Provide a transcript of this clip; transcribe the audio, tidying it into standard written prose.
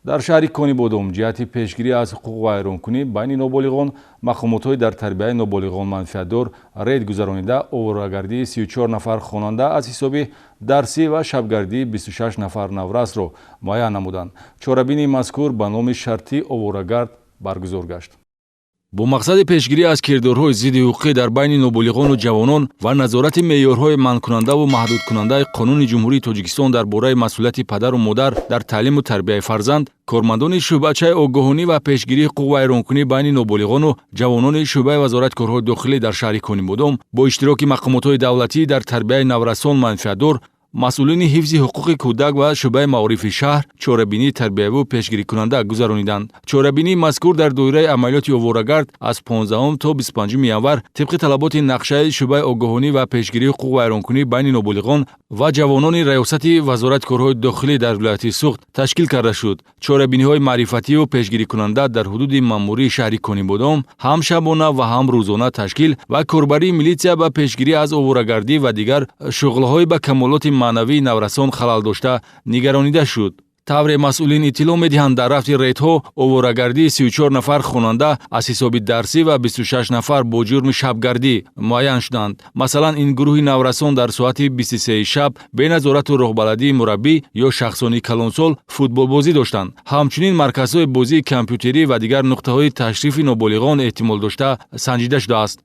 Дар шаҳри Конибодом ҷиҳати пешгирӣ аз ҳуқуқвайронкунӣ байни ноболиғон мақомотҳои дар тарбияи ноболиғон манфиатдор рейд гузаронида, оворагардии 34 нафар хонанда аз ҳисоби дарсӣ ва шабгардии 26 нафар наврасро муайян намуданд. Чорабинии мазкур ба номи шартии оворагард баргузор гашт. Бо мақсади пешгирӣ аз кирдорҳои зидди ҳуқуқӣ дар байни ноболиғону ҷавонон ва назорати меъёрҳои манъкунандаву маҳдудкунандаи Қонуни Ҷумҳурии Тоҷикистон дар бораи масъулияти падару модар дар таълиму тарбияи фарзанд, кормандони шӯъбачаи огоҳонӣ ва пешгирии ҳуқуқвайронкунӣ байни ноболиғону ҷавонони шӯъбаи Вазорати корҳои дохилӣ дар шаҳри Конибодом бо иштироки мақомотҳои давлатӣ дар тарбияи наврасон манфиатдор, масъулини ҳифзи ҳуқуқи кӯдак ва шӯъбаи маорифи шаҳр чорабинии тарбияву пешгирикунанда гузарониданд. Чорабинии мазкур дар доираи амалиёти оворагард аз 15 то 25 январ тибқи талаботи нақшаи шӯъбаи огоҳонӣ ва пешгирии ҳуқуқвайронкунӣ байни ноболиғон ва ҷавонони Раёсати Вазорати корҳои дохилӣ дар вилояти Суғд ташкил карда шуд. Чорабиниҳои маърифативу пешгирикунанда дар ҳудуди маъмурии шаҳри Конибодом ҳам шабона ва ҳам рӯзона ташкил ва корбарии милитсия ба пешгирӣ аз оворагардӣ ва дигар шуғлҳои ба камолоти маънавии наврасон халал дошта нигаронида шуд. Тавре масъулин иттилоъ медиҳанд, дар рафти рейдҳо оворагардии 34 нафар хонанда аз ҳисоби дарсӣ ва 26 нафар бо ҷурми шабгардӣ муайян шуданд. Масалан, ин гурӯҳи наврасон дар соати 23 шаб бе назорату роҳбаладии мураббӣ ё шахсони калонсол футболбозӣ доштанд. Ҳамчунин марказҳои бозии компютерӣ ва дигар нуқтаҳои ташрифи ноболиғон эҳтимол дошта санҷида шудааст.